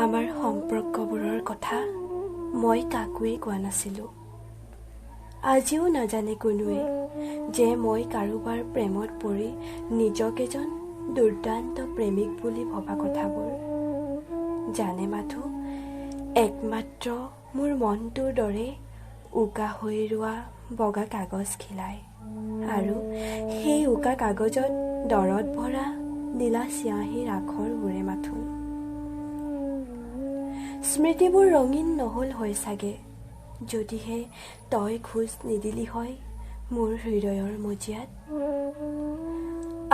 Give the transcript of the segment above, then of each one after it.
আমাৰ সম্পৰ্কবোৰৰ কথা মই কাকোৱেই কোৱা নাছিলোঁ। আজিও নাজানে কোনোৱে যে মই কাৰোবাৰ প্ৰেমত পৰি নিজক এজন দুৰ্দান্ত প্ৰেমিক বুলি ভবা কথাবোৰ। জানে মাথো একমাত্ৰ মোৰ মনটোৰ দৰে উকা হৈ ৰোৱা বগা কাগজখিলাই আৰু সেই উকা কাগজত দৰদ ভৰা নীলা চিয়াঁহীৰ আখৰবোৰে মাথোন। স্মৃতিবোৰ ৰঙীন নহ'ল হয় চাগে, যদিহে তই খোজ নিদিলি হয় মোৰ হৃদয়ৰ মজিয়াত।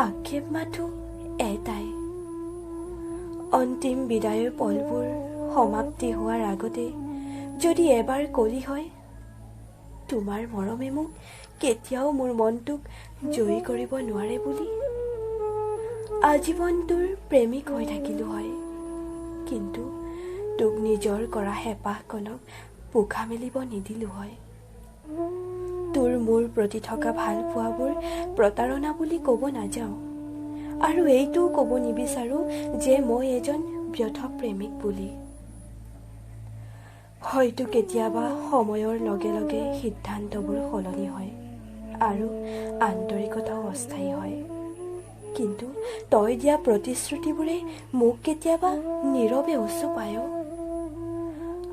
আক্ষেপ মাথো এটাই, অন্তিম বিদায়ৰ পলবোৰ সমাপ্তি হোৱাৰ আগতে যদি এবাৰ কলি হয়, তোমাৰ মৰমে মোক কেতিয়াও মোৰ মনটোক জয়ী কৰিব নোৱাৰে বুলি, আজীৱন তোৰ প্ৰেমিক হৈ থাকিলো হয়। কিন্তু তোক নিজৰ কৰা হেঁপাহকণক পোখা মেলিব নিদিলো হয়। তোৰ মোৰ প্ৰতি থকা ভালপোৱাবোৰ প্ৰতাৰণা বুলি ক'ব নাযাওঁ, আৰু এইটোও ক'ব নিবিচাৰোঁ যে মই এজন ব্যৰ্থ প্ৰেমিক বুলি। হয়তো কেতিয়াবা সময়ৰ লগে লগে সিদ্ধান্তবোৰ সলনি হয় আৰু আন্তৰিকতাও অস্থায়ী হয়, কিন্তু তই দিয়া প্ৰতিশ্ৰুতিবোৰে মোক কেতিয়াবা নীৰৱে উচুপায়।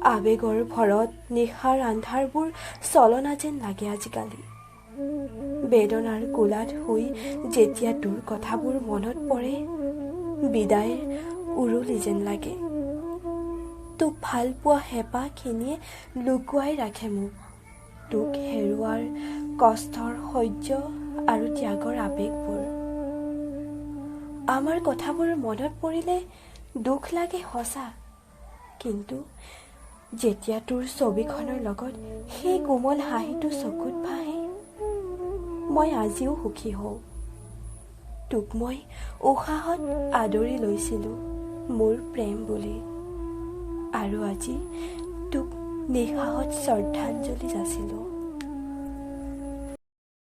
আৱেগৰ ভৰত নিশাৰ আন্ধাৰবোৰ চলনা যেন লাগে আজিকালি। বেদনাৰ কোলাত শুই যেতিয়া তোৰ কথাবোৰ মনত পৰে, বিদায়ৰ উৰুলি যেন লাগে। তোক ভালপোৱা হেঁপাহখিনিয়ে লুকুৱাই ৰাখে মোক, তোক হেৰুৱাৰ কষ্টৰ সহ্য আৰু ত্যাগৰ আৱেগবোৰ। আমাৰ কথাবোৰ মনত পৰিলে দুখ লাগে সঁচা, কিন্তু যেতিয়া তোৰ ছবিখনৰ লগত সেই কোমল হাঁহিটো চকুত ভাহে, মই আজিও সুখী হওঁ। তোক মই উশাহত আদৰি লৈছিলোঁ মোৰ প্ৰেম বুলি, আৰু আজি তোক নিশাহত শ্ৰদ্ধাঞ্জলি যাচিলোঁ।